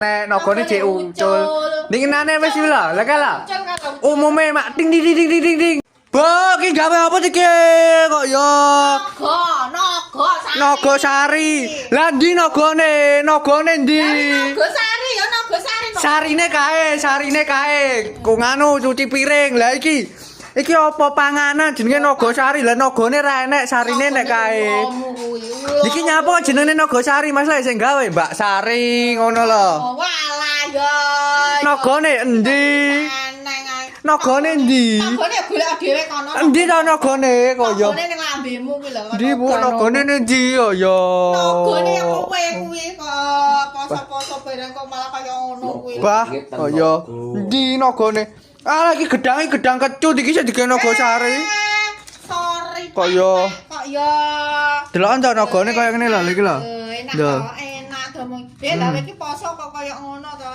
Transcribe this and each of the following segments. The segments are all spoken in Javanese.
Nek nagane jek ucul. Ning nane wis lho, lha kae lho. Umume mak ding ding ding ding ding ding. Bo, iki gawe apa iki kok ya? Naga, naga sari. Naga sari. Lah ndi nagane? Nagane ndi? Naga sari ya naga sari. Sarine kae, sarine kae. Ku nganu cuci piring. Lah iki iki apa panganan jenenge naga sari? Lah nagane ra enek, sarine nek kae. Iki nyapa jenenge naga sari Mas lek sing gawe Mbak Sari ngono lho. Oh, walah ya. Nagane endi? Eneng ae. Nagane endi? Nagane golek dhewe kono. Endi ta nagane kaya? Nagane ning lambemu kuwi lho. Endi Bu nagane endi ya ya. Nagane yang kowe kuwi kok poso-poso bareng kok malah kaya ngono kuwi. Bah, kaya endi nagane? Ah iki gedange gedang kecut iki sing digawe naga sari. Eh, sorry. Kaya- Kok ya. Deloken ta nagane kaya ngene lho iki lho. Eh, enak Lho. to, enak to mung. Eh, lha iki poso kok kaya ngono to.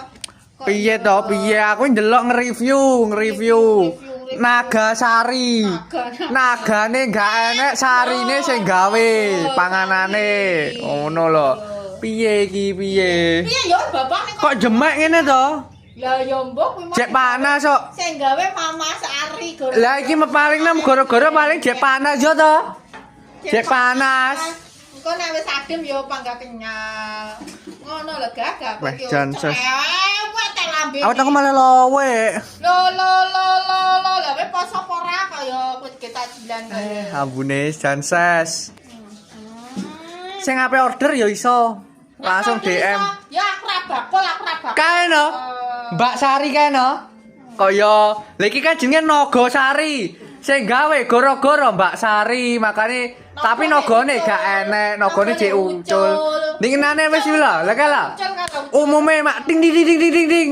Kok Piye ya. to piye aku ndelok nge-review, nge-review. Review, review. Nagasari. Naga. Nagane gak enek, sarine sing gawe panganane. Ngono lho. Piye iki piye? Piye ya bapak ning Kok jemek ngene to? Lah ya mbok kuwi Jek panas kok. Sing gawe Mama Sari gara. Lah iki paling nem gara-gara paling jek panas yo to. Jek panas. Engko nek wis adem ya panggah kenyal. Ngono lho gagah. Weh, jan ses. Weh teh lambe. Awet aku malah lowe. Lo lo lo lo lo lah weh poso apa ora kaya kowe ketajilan kaya. Ambune jan ses. Sing ape order ya iso. Langsung DM. Ya aku ra bakul, aku ra bakul. Kae no. Mbak Sari kae no. Kaya lha iki kan jenenge Nagasari. Sing gawe gara-gara Mbak Sari, makane tapi nagane gak enek, nagane jek ucul. Ning nane wis lho, lha kae lho. Ucul karo Umume mak ding ding ding ding ding ding.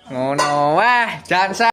Ngono weh, jan ses.